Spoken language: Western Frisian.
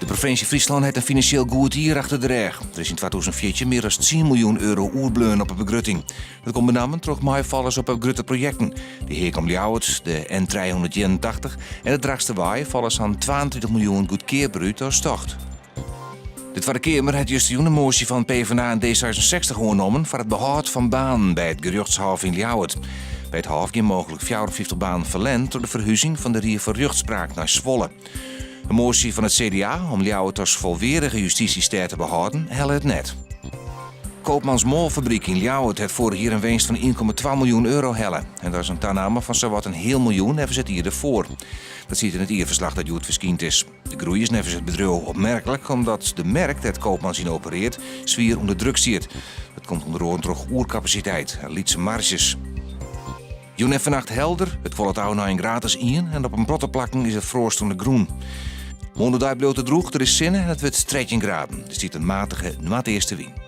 De provinsje Fryslân hat in finansjeel goed jier achter de rêch. Der is yn 2014 mear as 10 miljoen euro oerbleaun op 'e begrutting. Dat komt benammen troch meifallers op grutte projekten. De Heak om Ljouwert, de N381 en de Drachtsterwei falle sa'n 22 miljoen goedkeaper út as tocht. De Twadde Keamer hat justerjûn in moasje fan PvdA en D66 oannommen foar it behâld fan banen by it gerjochtshôf yn Ljouwert. By it hôf gean mooglik 54 banen ferlern troch de ferhuzing fan de Rie foar Rjochtspraak nei Swolle. In moasje fan it CDA om Ljouwert as folweardige justysjestêd te behâlden helle it net. Koopmans Moalfabryk yn Ljouwert hat foarich jier in winst fan 1,2 miljoen euro helle. En dat is in taname fan sawat in heal miljoen neffens it jier derfoar. Dat stiet yn it jierferslach dat hjoed ferskynd is. De groei is neffens it bedriuw opmerklik omdat de merk dêr't Koopmans yn opereart swier ûnder druk stiet. Dat komt ûnder oaren troch oerkapasiteit en lytse marzjes. Jûn en fannacht helder, it kuollet ôf nei in graad as ien en op in protte plakken is it froast oan de grûn. Moandei bliuwt it drûch, der is sinne en it wurdt 13 graden. Der stiet in matige noardeastewyn.